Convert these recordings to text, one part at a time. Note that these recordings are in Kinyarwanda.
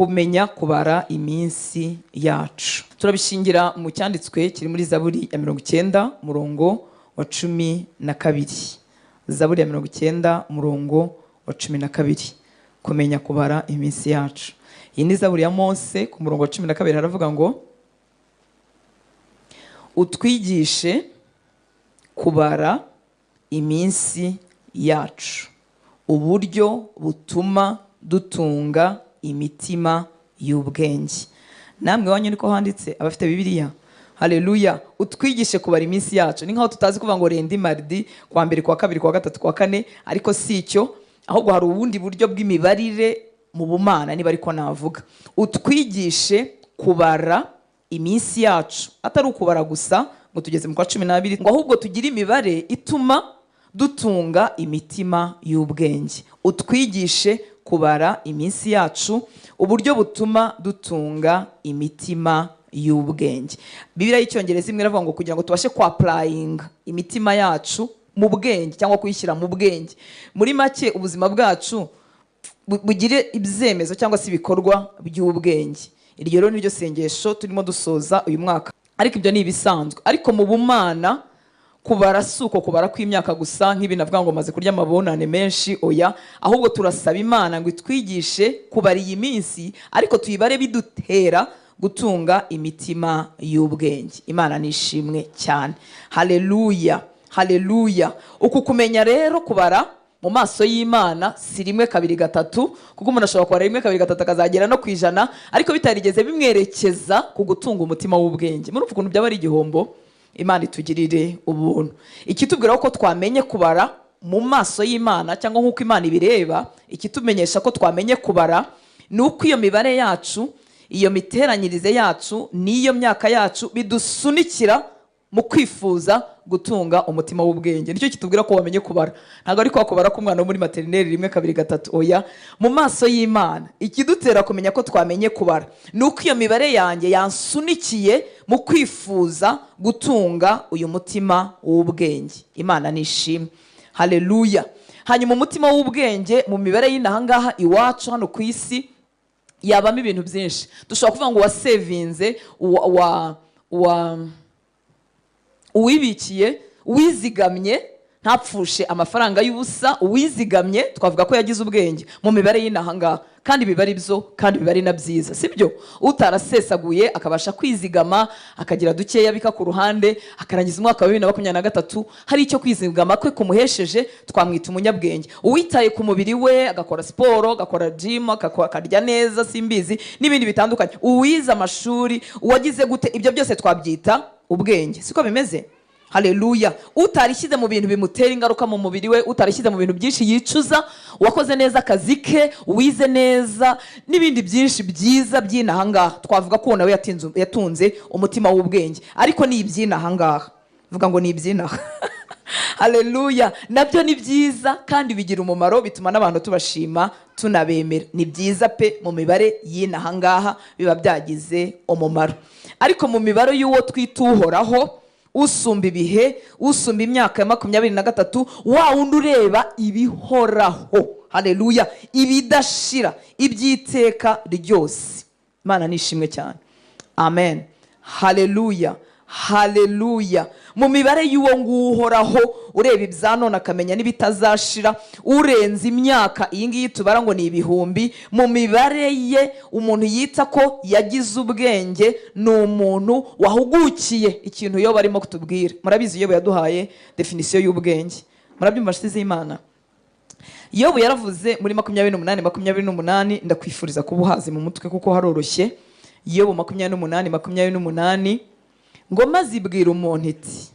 Kumenya kubara iminsi yacu turabishingira mu cyanditswe kiri muri Zaburi ya 90, umurongo wa 12. Zaburi ya 90, umurongo wa 12. Kumenya kubara iminsi yacu. Iyi ni Zaburi ya Mose. Ku murongo wa 12 haravuga ngo: "Utwigishe kubara iminsi yacu, uburyo butuma dutunga imitima y'ubwenge." Namwe iwanyu niko handitse, abafite Bibiliya? Haleluya! Utwigishe kubara iminsi yacu. Ni nkaho tutazi kuvuga ngo lundi, mardi, kwa mbere, kwa kabiri, kwa gatatu, kwa kane, ariko si icyo, ahubwo hari ubundi buryo bw'imibarire mu bumana, niba ariko navuga. Utwigishe kubara iminsi yacu, atari ukubara gusa ngo tugeze mu kwa 12, ngo ahubwo tugire imibare ituma dutunga imitima y'ubwenge. Utwigishe kubara iminsi yacu, uburyo butuma dutunga imitima y'ubwenge. Bibiliya y'Icyongereza imwe iravuga ngo kugira ngo tubashe kwapplyinga imitima yacu mu bwenge, cyangwa kuyishyira mu bwenge. Muri make, ubuzima bwacu bugire ibyemezo cyangwa se ibikorwa by'ubwenge. Iryo rero niryo sengesho turimo dusoza uyu mwaka. Ariko ibyo ni ibisanzwe. Ariko mu bumana, kubara si uko kubara kw'imyaka gusa, nk'ibi navuga ngo maze kurya amabonane menshi. Oya, ahubwo turasaba Imana ngo itwigishe kubara iyi minsi, ariko tuyibare bidutera gutunga imitima y'ubwenge. Imana nishimwe cyane. Haleluya, haleluya! Uku kumenya rero kubara mu maso y'Imana si rimwe, kabiri, gatatu, kuko umuntu ashobora kubara rimwe, kabiri, gatatu, akazagera no ku 100, ariko bitarigeze bimwerekeza ku gutunga umutima w'ubwenge. Murumva ukuntu byaba ari igihombo? Imana itugirire ubuntu. Ikitubwira ko twamenye kubara mu maso y'Imana, cyangwa nk'uko Imana ibireba, ikitumenyesha ko twamenye kubara ni uko iyo mibare yacu, iyo miteranyirize yacu n'iyo myaka yacu bidusunikira mu kwifuza gutunga umutima w'ubwenge. Nicyo kitubwira ko wamenye kubara. Ntabwo ari kwa kubara k'umwana wo muri maternelle, rimwe, kabiri, gatatu. Oya, mu maso y'Imana, ikidutera kumenya ko twamenye kubara ni uko iyo mibare yanjye yansunikiye mu kwifuza gutunga uyu mutima w'ubwenge. Imana nishimwe. Haleluya! Hanyuma umutima w'ubwenge mu mibare y'inahangaha iwacu hano ku isi yabamo ibintu byinshi. Dushobora kuvuga ngo wasevinze, wa uwibikiye, uwizigamye, ntapfushe amafaranga y'ubusa. Uwizigamye twavuga ko yagize ubwenge mu mibare y'inahangaha, kandi biba ari byo, kandi biba ari na byiza, sibyo? Utarasesaguye, akabasha kwizigama, akagira dukeya abika ku ruhande, akarangiza umwaka wa 2023 hari icyo kwizigama kwe kumuhesheje, twamwita umunyabwenge. Uwitaye ku mubiri we, agakora siporo, agakora gym, akarya neza, simbizi, n'ibindi bitandukanye, uwize amashuri, uwagize gute, ibyo byose twabyita ubwenge. Siko bimeze? Haleluya! Utarishyize mu bintu bimutera ingaruka mu mubiri we, utarishyize mu bintu byinshi yicuza, uwakoze neza akazi ke, uwize neza, n'ibindi byinshi byiza by'inahangaha, twavuga ko uwo nawe yatunze umutima w'ubwenge. Ariko ni iby'inahangaha. Vuga ngo ni iby'inaha. Haleluya! Nabyo ni byiza kandi bigira umumaro, bituma n'abantu tubashima, tunabemera. Ni byiza pe. Mu mibare y'inahangaha biba byagize umumaro. Ariko mu mibare y'uwo twita Uhoraho, usumba ibihe, usumba imyaka ya 23, wa wundi ureba ibihoraho, haleluya, ibidashira, iby'iteka ryose. Imana nishimwe cyane. Amen. Haleluya, haleluya! Mu mibare y'uwo nguwo Uhoraho, ureba ibya none akamenya n'ibitazashira, urenze imyaka iyi ngiyi tubara ngo ni ibihumbi, mu mibare ye umuntu yita ko yagize ubwenge ni umuntu wahugukiye ikintu Yobu arimo kutubwira. Murabizi, Yobu yaduhaye définition y'ubwenge. Murabyumva, nshuti z'Imana? Yobu yaravuze muri 28:28. Ndakwifuriza kuba uhazi mu mutwe kuko haroroshye. Yobu 28:28 ngo: "Maze ibwira umuntu iti: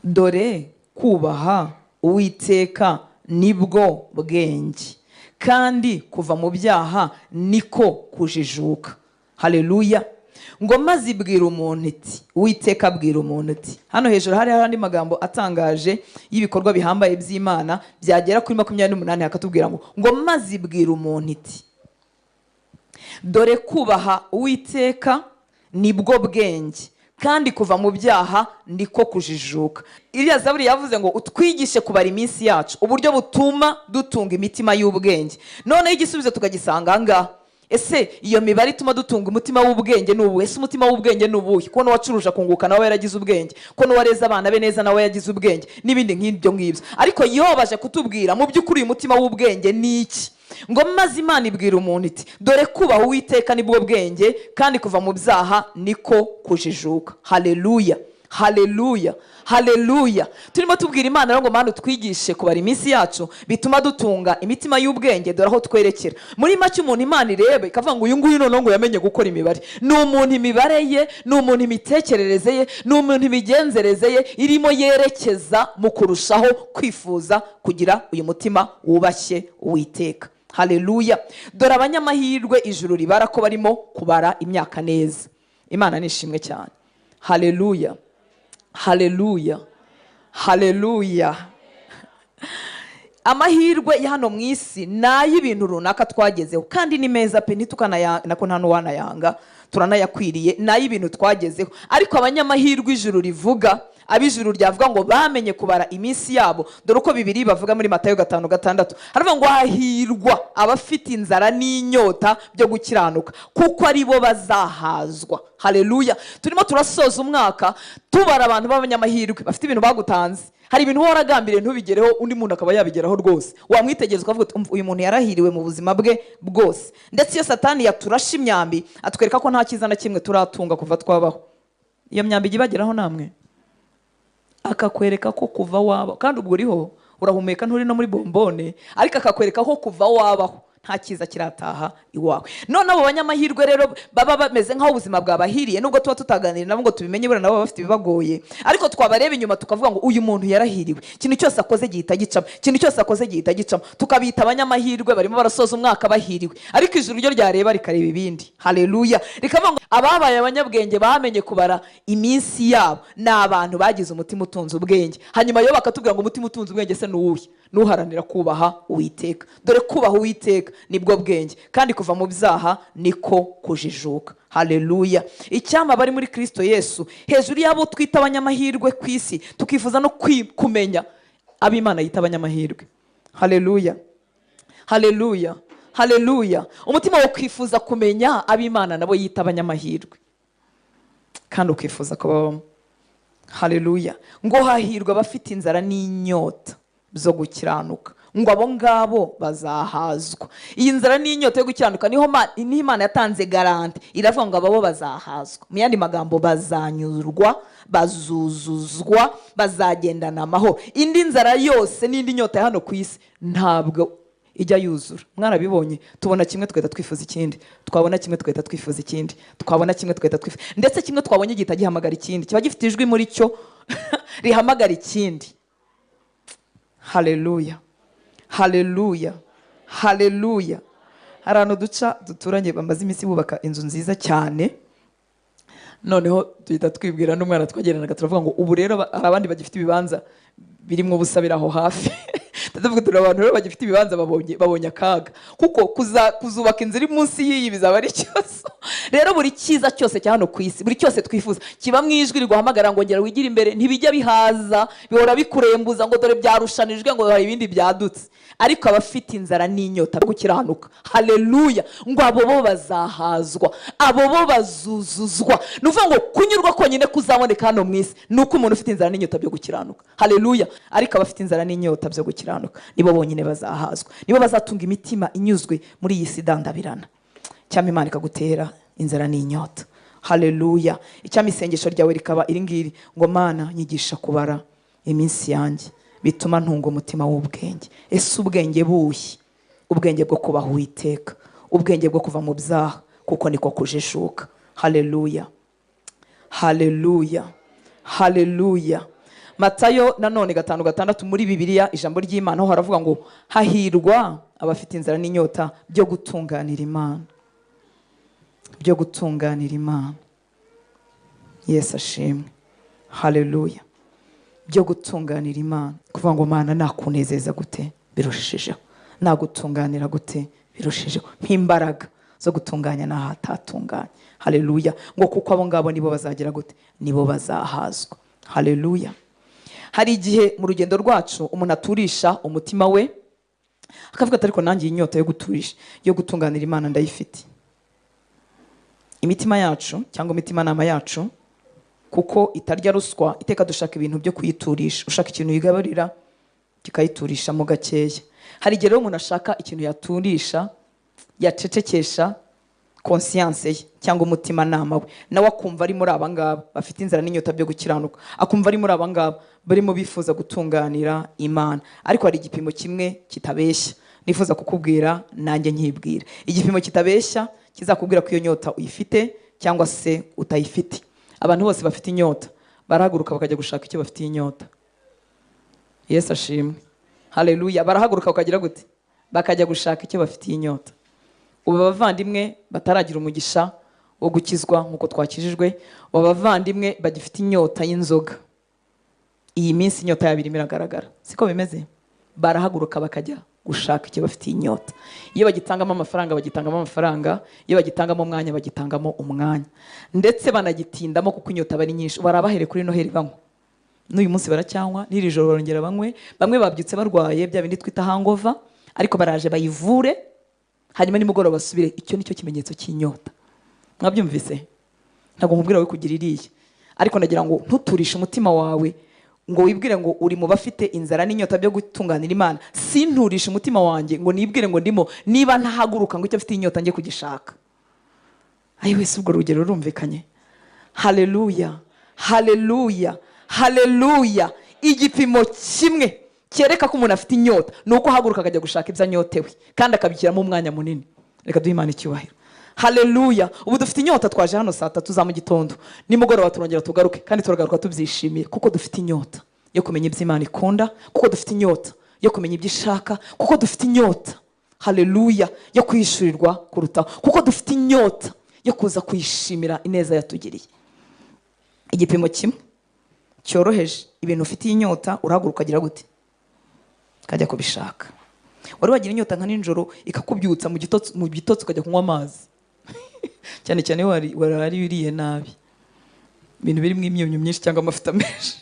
'Dore kubaha Uwiteka nibwo bwenge, kandi kuva mu byaha niko kujijuka.'" Haleluya! Ngo: "Maze ibwira umuntu iti", Uwiteka abwira umuntu ati. Hano hejuru hari andi magambo atangaje y'ibikorwa bihambaye by'Imana. Byagera kuri 28 hakatubwira ngo: "Maze ibwira umuntu iti: 'Dore kubaha Uwiteka nibwo bwenge, Kandi kuva mu byaha niko kujijuka. Iriya zaburi yavuze ngo utwigishe kubara iminsi yacu, uburyo butuma dutunga imitima y'ubwenge. Noneho igisubizo tukagisanga aha ngaha. Ese iyo mibare ituma dutunga umutima w'ubwenge ni ubuhe? Ese umutima w'ubwenge ni ubuhe? Ko n'uwacuruje akunguka nawe yaragize ubwenge, ko n'uwareze abana be neza nawe yagize ubwenge, n'ibindi nk'ibyo ngibyo. Ariko yobaje kutubwira mu by'ukuri uyu mutima w'ubwenge ni iki? Ngo maze Imana ibwira umuntu iti: "Dore kubaha Uwiteka nibwo bwenge, kandi kuva mu byaha niko kujijuka." Haleluya, haleluya, haleluya! Turimo tubwira Imana rero ngo: "Mana, utwigishe kubara iminsi yacu bituma dutunga imitima y'ubwenge." Dore aho twerekera. Muri make, umuntu Imana ireba ikavuga ngo uyu nguyu noneho ngo yamenye gukora imibare, ni umuntu imibare ye, ni umuntu imitekerereze ye, ni umuntu imigenzereze ye irimo yerekeza mu kurushaho kwifuza kugira uyu mutima wubashye Uwiteka. Haleluya! Dore abanyamahirwe ijuru ribara ko barimo kubara imyaka neza. Imana nishimwe cyane. Haleluya, haleluya, haleluya! Amahirwe ya hano mu isi ni ay'ibintu runaka twagezeho, kandi ni meza pe, ntitukanayanga, ko nta n'uwanayanga, turanayakwiriye. Ni ay'ibintu twagezeho. Ariko abanyamahirwe ijuru rivuga, ab'ijuru ryavuga ngo bamenye kubara iminsi yabo, dore uko Bibiri bavuga muri Matayo 5:6. Haravuga ngo: "Hahirwa abafite inzara n'inyota byo gukiranuka, kuko ari bo bazahazwa." Haleluya! Turimo turasoza umwaka tubara abantu b'abanyamahirwe bafite ibintu bagutanze. Hari ibintu uba waragambiriye ntubigereho, undi muntu akaba yabigeraho rwose. Wamwitegereza ukavuga uti: "Umva, uyu muntu yarahiriwe mu buzima bwe bwose." Ndetse iyo Satani yaturashe imyambi, atwereka ko nta cyiza na kimwe turatunga kuva twabaho. Iyo myambi ijya ibageraho namwe? Akakwereka ko kuva wabaho, kandi ubwo uriho urahumeka, nturi no muri bombone, ariko akakwereka ko kuva wabaho nta cyiza kirataha iwawe. None abo banyamahirwe rero baba bameze nk'aho ubuzima bwabahiriye, nubwo tuba tutaganira nabo ngo tubimenye, buriya nabo baba bafite ibibagoye, ariko twabareba inyuma tukavuga ngo uyu muntu yarahiriwe, ikintu cyose akoze gihita gicamo, ikintu cyose akoze gihita gicamo, tukabita abanyamahirwe. Barimo barasoza umwaka bahiriwe, ariko ijuru ryo ryareba rikareba ibindi. Haleluya! Rikavuga ngo ababaye abanyabwenge bamenye kubara iminsi yabo ni abantu bagize umutima utunze ubwenge. Hanyuma yo bakatubwira ngo umutima utunze ubwenge se ni uwuhe? Nuharanira kubaha Uwiteka. "Dore kubaha Uwiteka nibwo bwenge, kandi kuva mu byaha niko kujijuka." Haleluya! Icyampa bari muri Kirisito Yesu, hejuru y'abo twita abanyamahirwe ku isi, tukifuza no kumenya abo Imana yita abanyamahirwe. Haleluya, haleluya, haleluya! Umutima wo kwifuza kumenya abo Imana nabo yita abanyamahirwe, kandi ukifuza ko babamo. Haleluya! Ngo hahirwa abafite inzara n'inyota zo gukiranuka, ngo abo ngabo bazahazwa. Iyi nzara n'inyota yo gukiranuka niho Imana yatanze garantie, iravuga ngo abo bazahazwa. Mu yandi magambo, bazanyurwa, bazuzuzwa, bazagendana amahoro. Indi nzara yose n'indi nyota ya hano ku isi ntabwo ijya yuzura. Mwarabibonye, tubona kimwe tugahita twifuza ikindi, twabona kimwe tugahita twifuza ikindi, twabona kimwe tugahita twifuza, ndetse kimwe twabonye gihita gihamagara ikindi, kiba gifite ijwi muri cyo rihamagara ikindi. Haleluya, haleluya, haleluya! Hari ahantu duca duturanye bamaze iminsi bubaka inzu nziza cyane. Noneho duhita twibwira n'umwana twagendanaga, turavuga ngo ubu rero hari abandi bagifite ibibanza birimo ubusa biri aho hafi. Tuvuga turi abantu rero bagifite ibibanza babonye akaga, kuko kuzubaka inzu iri munsi y'iyi bizaba ari ikibazo. Rero buri cyiza cyose cya hano ku isi, buri cyose twifuza, kiba mu ijwi riguhamagara ngo ngera wigire imbere. Ntibijya bihaza, bihora bikurembuza ngo dore byarushanijwe, ngo hari ibindi byadutse. Ariko abafite inzara n'inyota yo gukiranuka, haleluya, ngo abo bo bazahazwa, abo bo bazuzuzwa. Ni ukuvuga ngo kunyurwa konyine kuzaboneka hano mu isi ni uko umuntu ufite inzara n'inyota byo gukiranuka. Haleluya! Ariko abafite inzara n'inyota byo gukiranuka nibo bonyine bazahazwa, nibo bazatunga imitima inyuzwe muri iyi si idandabirana. Cyangwa Imana ikagutera inzara n'inyota. Haleluya! Icyampa isengesho ryawe rikaba iri ngiri ngo: "Mana, nyigisha kubara iminsi yanjye bituma ntunga umutima w'ubwenge." Ese ubwenge buhe? Ubwenge bwo kubaha Uwiteka, ubwenge bwo kuva mu byaha, kuko niko kujijuka. Haleluya, haleluya, haleluya! Matayo nanone 5:6, muri Bibiliya Ijambo ry'Imana, ho haravuga ngo hahirwa abafite inzara n'inyota byo gutunganira Imana, byo gutunganira Imana. Yesu ashimwe. Haleluya! Byo gutunganira Imana, kuvuga ngo: "Mana, nakunezeza gute birushijeho? Nagutunganira gute birushijeho? Nk'imbaraga zo gutunganira Imana." zo gutunganya n'ahatatunganye. Haleluya. Ngo kuko abo ngabo nibo bazagira gute? Nibo bazahazwa. Haleluya. Hari igihe mu rugendo rwacu umuntu aturisha umutima we, akavuga ati: "Ariko nanjye iyi nyota yo guturisha, yo gutunganira Imana, ndayifite." Imitima yacu cyangwa imitimanama yacu, kuko itarya ruswa, iteka dushaka ibintu byo kuyiturisha. Ushaka ikintu yigaburira kikayiturishamo gakeya. Hari igihe rero umuntu ashaka ikintu yaturisha, yacecekesha conscience ye cyangwa umutimanama we, nawe akumva ari muri aba ngaba bafite inzara n'inyota byo gukiranuka, akumva ari muri aba ngaba barimo bifuza gutunganira Imana. Ariko hari igipimo kimwe kitabeshya nifuza kukubwira, nanjye nkibwira. Igipimo kitabeshya kizakubwira ko iyo nyota uyifite cyangwa se utayifite: abantu bose bafite inyota barahaguruka bakajya gushaka icyo bafitiye inyota. Yesu ashimwe, haleluya. Barahaguruka bakagira gute? Bakajya gushaka icyo bafitiye inyota. Ubu abavandimwe bataragira umugisha wo gukizwa nk'uko twakijijwe, ubu abavandimwe bagifite inyota y'inzoga, iyi minsi inyota yabo irimo iragaragara, siko bimeze? Barahaguruka bakajya gushaka icyo bafitiye inyota. Iyo bagitangamo amafaranga, bagitangamo amafaranga. Iyo bagitangamo umwanya, bagitangamo umwanya, ndetse banagitindamo kuko inyota aba ari nyinshi. Barabahere kuri Noheli banywa, n'uyu munsi baracyanywa, n'iri joro barongera banywe. Bamwe babyutse barwaye bya bindi twita hangover, ariko baraje bayivure, hanyuma nimugoroba basubire. Icyo ni cyo kimenyetso cy'inyota. Mwabyumvise? Ntabwo nkubwira wowe kugira iriya, ariko ndagira ngo ntuturishe umutima wawe ngo wibwire ngo uri mu bafite inzara n'inyota byo gutunganira Imana. Sinturishe umutima wanjye ngo nibwire ngo ndimo, niba ntahaguruka ngo icyo mfite inyota njye kugishaka. Ayi wese, ubwo rugero rurumvikanye? Haleluya, haleluya, haleluya. Igipimo kimwe cyereka ko umuntu afite inyota ni uko ahaguruka akajya gushaka ibyo anyotewe, kandi akabishyiramo umwanya munini. Reka duhe Imana icyubahiro. Haleluya. Ubu dufite inyota, twaje hano saa 3 za mu gitondo, nimugoroba turongera tugaruke, kandi turagaruka tubyishimiye, kuko dufite inyota yo kumenya ibyo Imana ikunda, kuko dufite inyota yo kumenya ibyo ishaka, kuko dufite inyota, haleluya, yo kwishyurirwa kurutaho, kuko dufite inyota yo kuza kuyishimira ineza yatugiriye. Igipimo kimwe cyoroheje: ibintu ufitiye inyota, urahaguruka ukagira gute? Ukajya kubishaka. Wari wagira inyota nka nijoro ikakubyutsa mu gitotsi ukajya kunywa amazi, cyane cyane iyo wari wiriye nabi, ibintu birimo imyunyu myinshi cyangwa amavuta menshi?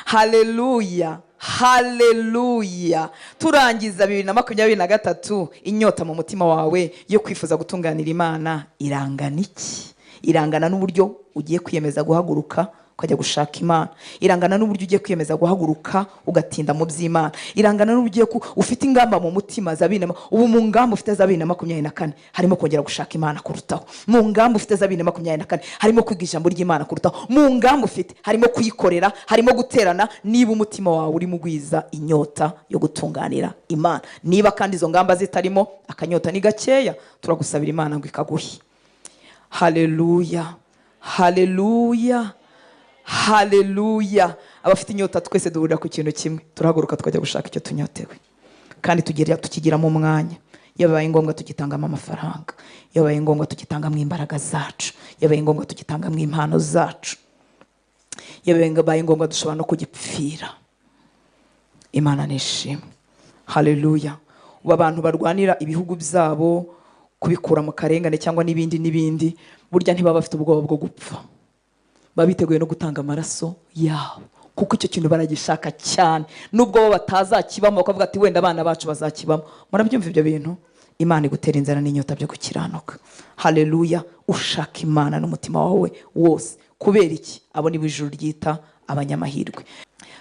Haleluya, haleluya. Turangiza 2023, inyota mu mutima wawe yo kwifuza gutunganira Imana irangana iki? Irangana n'uburyo ugiye kwiyemeza guhaguruka ukajya gushaka Imana, irangana n'uburyo ugiye kwiyemeza guhaguruka ugatinda mu by'Imana, irangana n'uburyo ufite ingamba mu mutima za bibiri na ubu mu ngamba ufite za 2024 harimo kongera gushaka Imana kurutaho, mu ngamba ufite za 2024 harimo kwiga ijambo ry'Imana kurutaho, mu ngamba ufite harimo kuyikorera, harimo guterana. Niba umutima wawe urimo ugwiza inyota yo gutunganira Imana, niba kandi izo ngamba zitarimo, akanyota ni gakeya, turagusabira Imana ngo ikaguhe. Haleluya, haleluya, haleluya. Abafite inyota twese duhurira ku kintu kimwe: turahaguruka tukajya gushaka icyo tunyotewe, kandi tukigiramo umwanya. Iyo bibaye ngombwa tugitangamo amafaranga, iyo bibaye ngombwa tugitangamo imbaraga zacu, iyo bibaye ngombwa tugitangamo impano zacu, iyo bibaye ngombwa dushobora no kugipfira. Imana nishimwe, haleluya. Ubu abantu barwanira ibihugu byabo kubikura mu karengane cyangwa n'ibindi n'ibindi, burya ntibaba bafite ubwoba bwo gupfa, baba biteguye no gutanga amaraso yabo, kuko icyo kintu baragishaka cyane, nubwo bo batazakibamo, bakavuga ati: "Wenda abana bacu bazakibamo." Murabyumva ibyo bintu? Imana igutera inzara n'inyota byo gukiranuka. Haleluya. Ushaka Imana n'umutima wawe wose. Kubera iki? Abo ni bo ijuru ryita abanyamahirwe.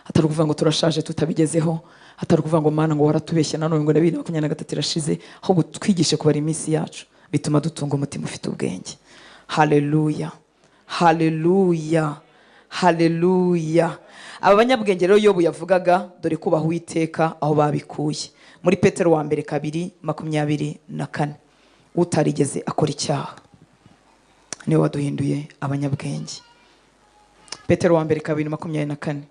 Hatari ukuvuga ngo turashaje tutabigezeho, hatari ukuvuga ngo: "Mana, ngo waratubeshye nanone, ngo na 2023 irashize." Ahubwo twigishe kubara iminsi yacu, bituma dutunga umutima ufite ubwenge. Haleluya, haleluya, haleluya. Aba banyabwenge rero Yobu yavugaga, dore kubaha Uwiteka aho babikuye muri Petero wa mbere 2:24: "Utarigeze akora icyaha niwe waduhinduye abanyabwenge." Petero wa mbere 2:24.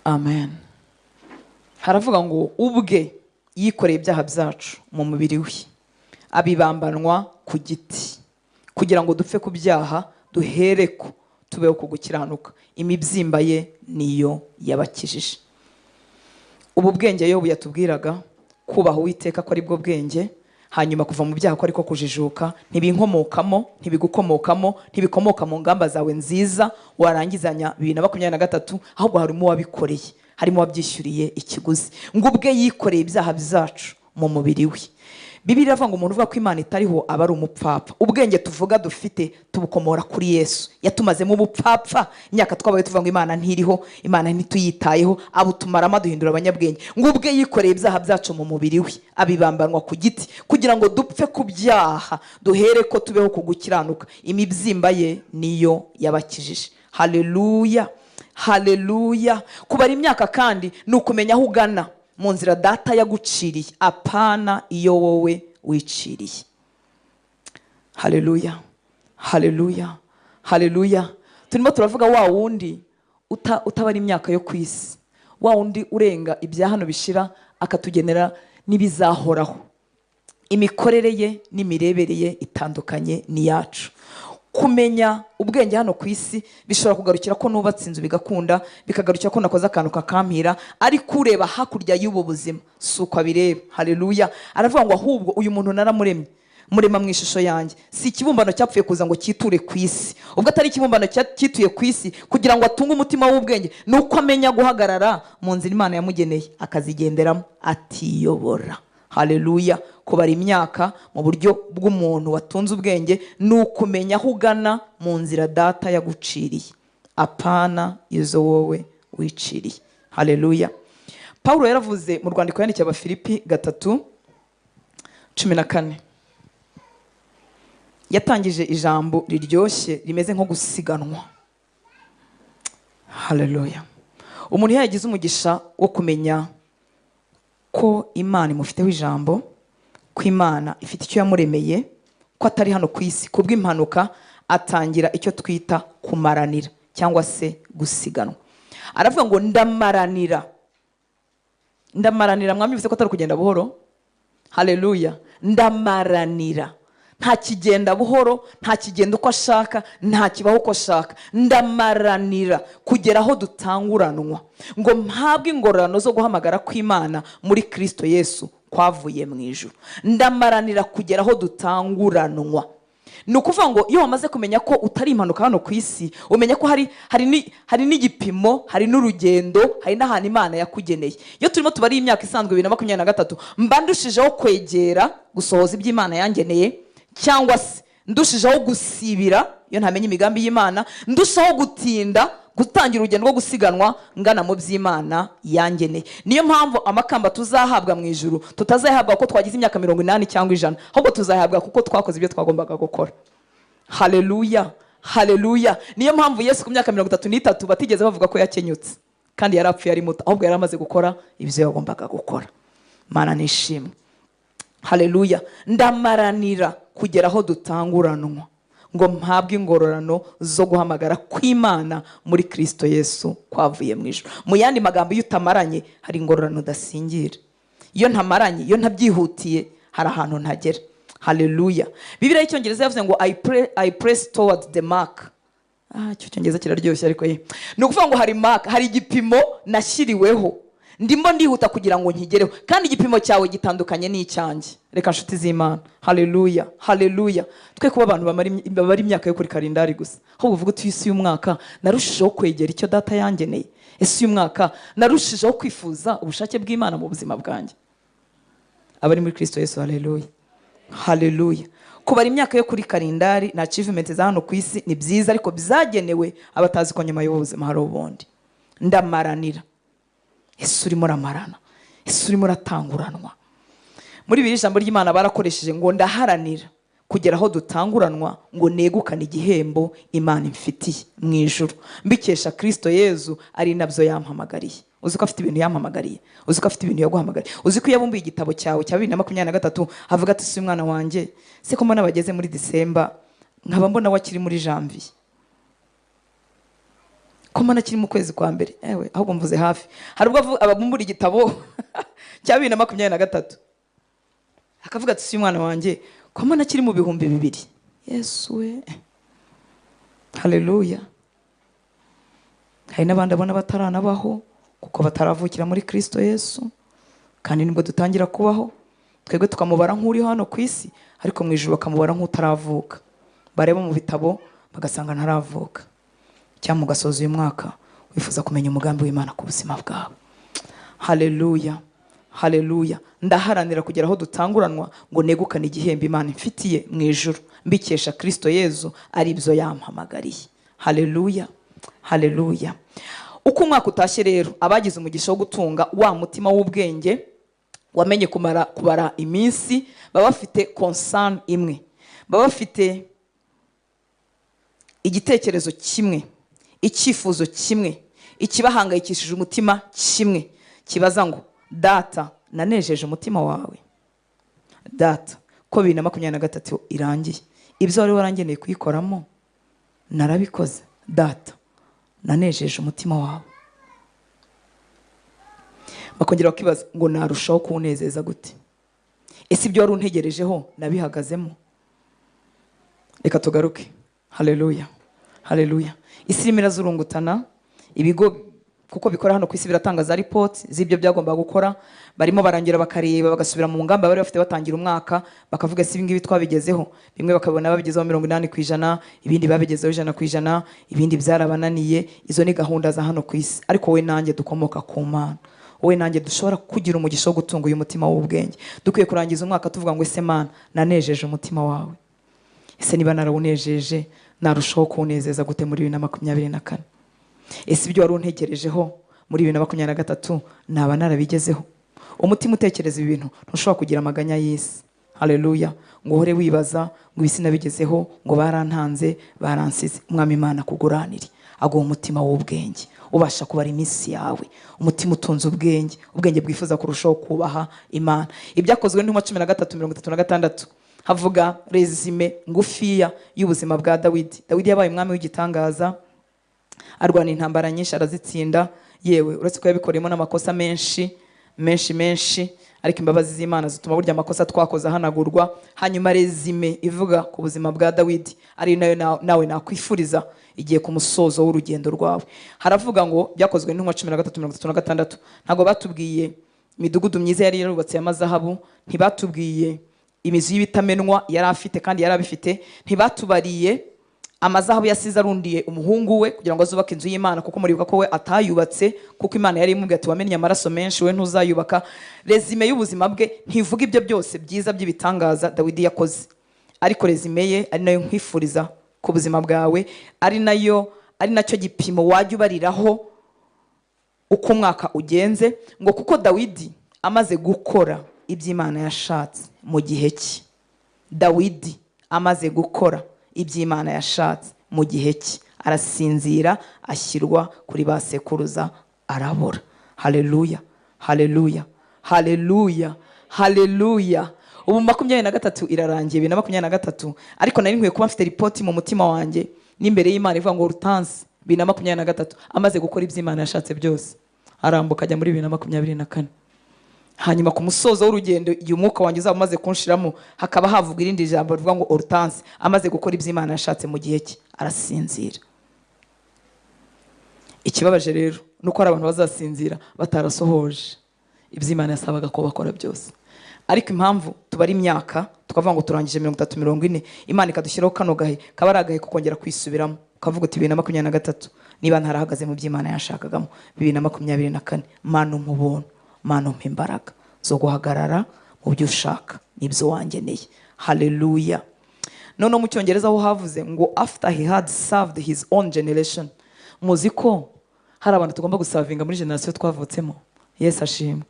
Amen. Haravuga ngo: "Ubwe yikoreye ibyaha byacu mu mubiri we, abibambanwa ku giti, kugira ngo dupfe ku byaha, duhereko tubeho ku gukiranuka. Imibyimba ye niyo yabakijije." Ubu bwenge Yobu yatubwiraga, Kubaha Uwiteka ko ari bwo bwenge, hanyuma kuva mu byaha ko ariko kujijuka. Ntibinkomokamo, ntibigukomokamo, ntibikomoka mu ngamba zawe nziza warangizanya 2023, ahubwo harimo uwabikoreye, harimo uwabyishyuriye ikiguzi. Ngo ubwe yikoreye ibyaha byacu mu mubiri we. Bibiliya iravuga ngo umuntu uvuga ko Imana itariho aba ari umupfapfa. Ubwenge tuvuga dufite tubukomora kuri Yesu. Yatumazemo ubupfapfa imyaka twabaye tuvuga ngo Imana ntiriho, Imana ntituyitayeho, abutumaramo aduhindura abanyabwenge. Ngo ubwe yikoreye ibyaha byacu mu mubiri we, abibambanwa ku giti kugira ngo dupfe ku byaha, duhere ko tubeho ku gukiranuka. Imibyimba ye niyo yabakijije. Haleluya, haleluya. Kubara imyaka kandi ni ukumenya aho ugana mu nzira Data yaguciriye, apana iyo wowe wiciriye. Haleluya, haleluya, haleluya. Turimo turavuga wa wundi utabara imyaka yo ku isi, wa wundi urenga ibya hano bishira akatugenera n'ibizahoraho. Imikorere ye n'imirebere ye itandukanye n'iyacu. Kumenya ubwenge hano ku isi bishobora kugarukira ko nubatse inzu bigakunda, bikagarukira ko nakoze akantu kakampira, ariko ureba hakurya y'ubu buzima si uko abireba. Haleluya. Aravuga ngo ahubwo uyu muntu naramuremye, murema mu ishusho yanjye. Si ikibumbano cyapfuye kuza ngo cyiture ku isi. Ubwo atari ikibumbano cyituye ku isi, kugira ngo atunge umutima w'ubwenge ni uko amenya guhagarara mu nzira Imana yamugeneye, akazigenderamo atiyobora. Haleluya. Kubara imyaka mu buryo bw'umuntu watunze ubwenge ni ukumenya aho ugana mu nzira Data yaguciriye, apana izo wowe wiciriye. Haleluya. Pawulo yaravuze mu rwandiko yandikiye Abafilipi 3:14, yatangije ijambo riryoshye rimeze nko gusiganwa. Haleluya. Umuntu iyo yagize umugisha wo kumenya ko Imana imufiteho ijambo, ko Imana ifite icyo yamuremeye, ko atari hano ku isi kubw'impanuka, atangira icyo twita kumaranira cyangwa se gusiganwa. Aravuga ngo ndamaranira, ndamaranira. Mwami, bivuze ko atari kugenda buhoro. Haleluya. Ndamaranira, nta kigenda buhoro, nta kigenda uko ashaka, nta kibaho uko ashaka. Ndamaranira kugera aho dutanguranwa, ngo mpabwe ingororano zo guhamagara kw'Imana muri Kristo Yesu kwavuye mu ijuru. Ndamaranira kugera aho dutanguranwa. Ni ukuvuga ngo iyo wamaze kumenya ko utari impanuka hano ku isi, umenya ko hari n'igipimo, hari n'urugendo, hari n'ahantu Imana yakugeneye. Iyo turimo tubara iyi myaka isanzwe 2023, mba ndushijeho kwegera gusohoza ibyo Imana yangeneye, cyangwa se ndushijeho gusibira iyo ntamenya imigambi y'Imana, ndushaho gutinda gutangira urugendo rwo gusiganwa ngana mu by'Imana yangeneye. Niyo mpamvu amakamba tuzahabwa mu ijuru tutazayahabwa kuko twagize imyaka 80 cyangwa 100, ahubwo tuzayahabwa kuko twakoze ibyo twagombaga gukora. Haleluya, haleluya. Niyo mpamvu Yesu ku myaka 33 batigeze bavuga ko yakenyutse kandi yari apfuye ari muto, ahubwo yari amaze gukora ibyo yagombaga gukora. Mana nishimwe. Haleluya. Ndamaranira kugera aho dutanguranwa, ngo mpabwe ingororano zo guhamagara kw'Imana muri Kristo Yesu kwavuye mu ijuru. Mu yandi magambo, iyo utamaranye hari ingororano udasingira. Iyo ntamaranye, iyo ntabyihutiye, hari ahantu ntagera. Haleluya. Bibiliya y'Icyongereza yavuze ngo "I press toward the mark." Icyo cyongereza kiraryoshye, ariko ye ni ukuvuga ngo hari mark, hari igipimo nashyiriweho, ndimo ndihuta kugira ngo nkigereho. Kandi igipimo cyawe gitandukanye n'icyanjye. Reka nshuti z'Imana, haleluya, haleluya, twe kuba abantu babara imyaka yo kuri kalendari gusa, ahubwo uvuga uti: "Isi y'umwaka narushijeho kwegera icyo Data yangeneye? Ese uyu mwaka narushijeho kwifuza ubushake bw'Imana mu buzima bwanjye?" Abari muri Kristo Yesu, haleluya, haleluya. Kubara imyaka yo kuri kalendari na achievement za hano ku isi ni byiza, ariko byagenewe abatazi ko nyuma y'ubuzima hari ubundi. Ndamaranira. Ese urimo uramarana? Ese urimo uratanguranwa? Muri biri ijambo ry'Imana barakoresheje ngo ndaharanira kugera aho dutanguranwa, ngo negukane igihembo Imana imfitiye mu ijuru, mbikesha Kristo Yezu, ari nabyo yampamagariye. Uzi ko afite ibintu yampamagariye? Uzi ko afite ibintu yaguhamagariye? Uzi ko iyo yabumbuye igitabo cyawe cya 2023 avuga ati: "Si umwana wanjye se ko mbona bageze muri Disemba, nkaba mbona we akiri muri janvier, ko mbona akiri mu kwezi kwa mbere?" Ewe, ahubwo mvuze hafi. Hari ubwo ababumbura igitabo cya 2023 akavuga ati: "Si umwana wanjye ko mbona akiri mu 2000?" Yesu we, haleluya. Hari n'abandi abona bataranabaho kuko bataravukira muri Kristo Yesu. Kandi Kandi nibwo dutangira kubaho, twebwe tukamubara nk'uri hano ku isi, ariko mu ijuru bakamubara nk'utaravuka. Bareba mu bitabo bagasanga ntaravuka. Cyangwa ugasoza uyu mwaka wifuza kumenya umugambi w'Imana ku buzima bwawe. Haleluya, haleluya. Ndaharanira kugera aho dutanguranwa ngo negukane igihembo Imana imfitiye mu ijuru, mbikesha Kristo Yezu, ari byo yampamagariye. Haleluya, haleluya. Uko umwaka utashye rero, abagize umugisha wo gutunga wa mutima w'ubwenge wamenye kubara iminsi, baba bafite concern imwe, baba bafite igitekerezo kimwe, icyifuzo kimwe, ikibahangayikishije umutima kimwe, kibaza ngo: "Data, nanejeje umutima wawe? Data, ko 2023 irangiye, ibyo wari warangeneye kuyikoramo narabikoze? Data, nanejeje umutima wawe?" Bakongera bakibaza ngo: "Narushaho kuwunezeza gute? Ese ibyo wari untegerejeho nabihagazemo?" Reka tugaruke. Haleluya, haleluya. Isi irimo irazurungutana. Ibigo kuko bikora hano ku isi biratanga za ripoti z'ibyo byagombaga gukora. Barimo barangira bakareba, bagasubira mu ngamba bari bafite batangira umwaka, bakavuga: "Si ibingibi twabigezeho?" Bimwe bakabona babigezeho 80%, ibindi babigezeho 100%, ibindi byarabananiye. Izo ni gahunda za hano ku isi. Ariko wowe nanjye dukomoka ku Mana, wowe nanjye dushobora kugira umugisha wo gutunga uyu mutima w'ubwenge, dukwiye kurangiza umwaka tuvuga ngo: "Ese Mana, nanejeje umutima wawe? Ese niba narawunejeje, narushaho kuwunezeza gute muri 2024? Ese ibyo wari untegerejeho muri 2023 naba narabigezeho?" Umutima utekereza ibi bintu ntushobora kugira amaganya y'isi. Haleluya. Ngo uhore wibaza ngo: "Ibi sinabigezeho," ngo "barantanze, baransize." Umwami Imana akuguranire, aguha umutima w'ubwenge ubasha kubara iminsi yawe, umutima utunze ubwenge, ubwenge bwifuza kurushaho kubaha Imana. Ibyakozwe n'Intumwa 13:36 havuga résumé ngufiya y'ubuzima bwa Dawidi. Dawidi yabaye umwami w'igitangaza, arwana intambara nyinshi arazitsinda. Yewe, uretse ko yabikoreyemo n'amakosa menshi menshi menshi, ariko imbabazi z'Imana zituma burya amakosa twakoze ahanagurwa. Hanyuma résumé ivuga ku buzima bwa Dawidi, ari nayo nawe nakwifuriza igiye ku musozo w'urugendo rwawe, haravuga ngo, Byakozwe n'Intumwa 13:36: ntabwo batubwiye imidugudu myiza yari yarubatse y'amazahabu, ntibatubwiye imizu y'ibitamenwa yari afite kandi yari abifite, ntibatubariye amazahabu yasize arundiye umuhungu we kugira ngo azubake inzu y'Imana, kuko muribuka ko we atayubatse, kuko Imana yari imubwiye ati: "Wamennye amaraso menshi, we ntuzayubaka." Résumé y'ubuzima bwe ntivuga ibyo byose byiza by'ibitangaza Dawidi yakoze, ariko résumé ye, ari nayo nkwifuriza ku buzima bwawe, ari nayo, ari nacyo gipimo wajya ubariraho uko umwaka ugenze, ngo: "Kuko Dawidi amaze gukora ibyo Imana yashatse mu gihe cye." Dawidi amaze gukora ibyo Imana yashatse mu gihe cye, arasinzira, ashyirwa kuri ba sekuruza, arabora. Haleluya, haleluya, haleluya, haleluya. Ubu 23 irarangiye, 2023, ariko nari nkwiye kuba mfite ripoti mu mutima wanjye n'imbere y'Imana ivuga ngo: "Rutansi, 2023, amaze gukora ibyo Imana yashatse byose, arambuka ajya muri 2024." Hanyuma ku musozo w'urugendo, igihe umwuka wanjye uzaba umaze kunshiramo, hakaba havuga irindi jambo rivuga ngo: "Hortense amaze gukora ibyo Imana yashatse mu gihe cye, arasinzira." Ikibabaje rero ni uko hari abantu bazasinzira batarasohoje ibyo Imana yasabaga ko bakora byose. Ariko impamvu tubara imyaka, tukavuga ngo turangije 30, 40, Imana ikadushyiraho kano gahe, kaba ari agahe ko kongera kwisubiramo, ukavuga uti: "2023, niba ntarahagaze mu byo Imana yashakagamo, 2024, Mana umpa ubuntu, Mana umpa imbaraga zo guhagarara mu byo ushaka n'ibyo wangeneye." Haleluya. Noneho mu Cyongereza ho havuze ngo: "After he had served his own generation." Muzi ko hari abantu tugomba guservinga muri generasiyo twavutsemo. Yesu ashimwe.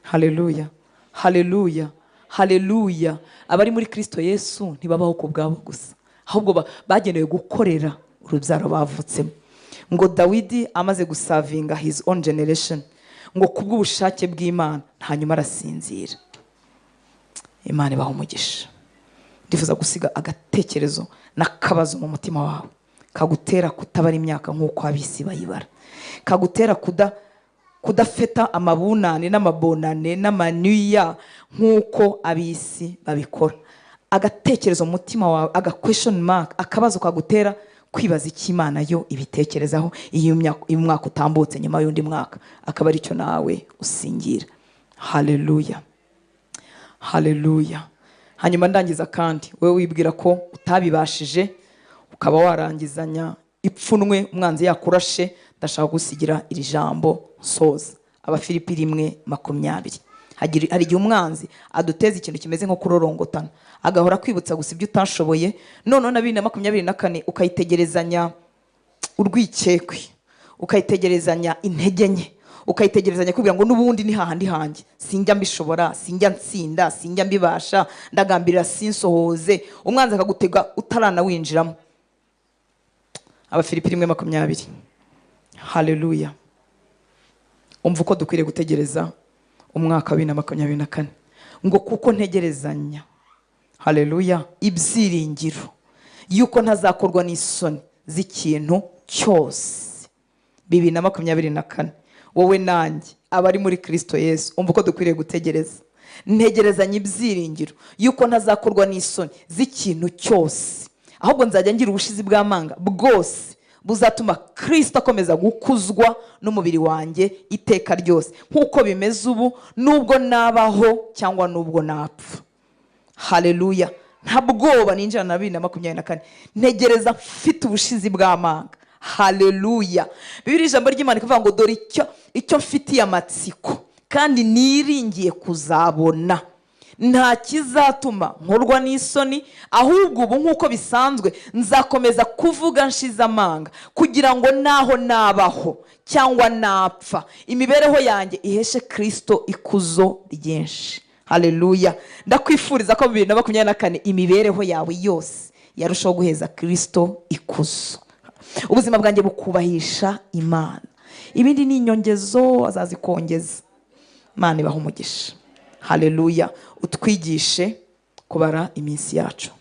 Haleluya, haleluya, haleluya. Abari muri Kristo Yesu ntibabaho ku bwabo gusa, ahubwo bagenewe gukorera urubyaro bavutsemo. Ngo Dawidi amaze guservinga his own generation, ngo kubw'ubushake bw'Imana, hanyuma arasinzira. Imana ibaha umugisha. Ndifuza gusiga agatekerezo n'akabazo mu mutima wawe kagutera kutabara imyaka nk'uko ab'isi bayibara, kagutera kudafeta amabunane n'amabonane n'amaniya nk'uko ab'isi babikora. Agatekerezo mu mutima wawe, aga question mark, akabazo kagutera kwibaza icyo Imana yo ibitekerezaho iyo umwaka utambutse nyuma y'undi mwaka, akaba aricyo nawe usingira. Haleluya, haleluya. Hanyuma ndangiza, kandi wowe wibwira ko utabibashije, ukaba warangizanya ipfunwe, umwanzi yakurashe, ndashaka gusigira iri jambo nsoza. Abafilipi 1:20. Hari igihe umwanzi aduteza ikintu kimeze nko kurorongotana, agahora akwibutsa gusa ibyo utashoboye. Noneho na 2024 ukayitegerezanya urwikekwe, ukayitegerezanya intege nke, ukayitegerezanya kubwira ngo n'ubundi ni hahandi hanjye, sinjya mbishobora, sinjya nsinda, sinjya mbibasha, ndagambirira sinsohoze. Umwanzi akagutega utaranawinjiramo. Abafilipi 1:20. Haleluya. Umva uko dukwiriye gutegereza umwaka wa 2024, ngo kuko ntegerezanya, haleluya, ibyiringiro yuko ntazakorwa n'isoni z'ikintu cyose. 2024, wowe nanjye abari muri Kirisito Yesu, umva uko dukwiriye gutegereza: ntegerezanya ibyiringiro yuko ntazakorwa n'isoni z'ikintu cyose, ahubwo nzajya ngira ubushizi bw'amanga bwose buzatuma Kirisito akomeza gukuzwa n'umubiri wanjye iteka ryose, nk'uko bimeze ubu, nubwo nabaho cyangwa nubwo napfa. Haleluya. Nta bwoba ninjira na 2024, ntegereza mfite ubushizi bw'amanga. Haleluya. Bibiri, ijambo ry'Imana ikavuga ngo dore icyo mfitiye amatsiko kandi niringiye kuzabona, nta kizatuma nkorwa n'isoni, ahubwo ubu nk'uko bisanzwe nzakomeza kuvuga nshize amanga, kugira ngo naho nabaho cyangwa napfa, imibereho yanjye iheshe Kirisito ikuzo ryinshi. Haleluya. Ndakwifuriza ko 2024 imibereho yawe yose yarushaho guheza Kirisito ikuzo, ubuzima bwanjye bukubahisha Imana. Ibindi ni inyongezo, azazikongeza. Imana ibaha umugisha. Haleluya. Utwigishe kubara iminsi yacu.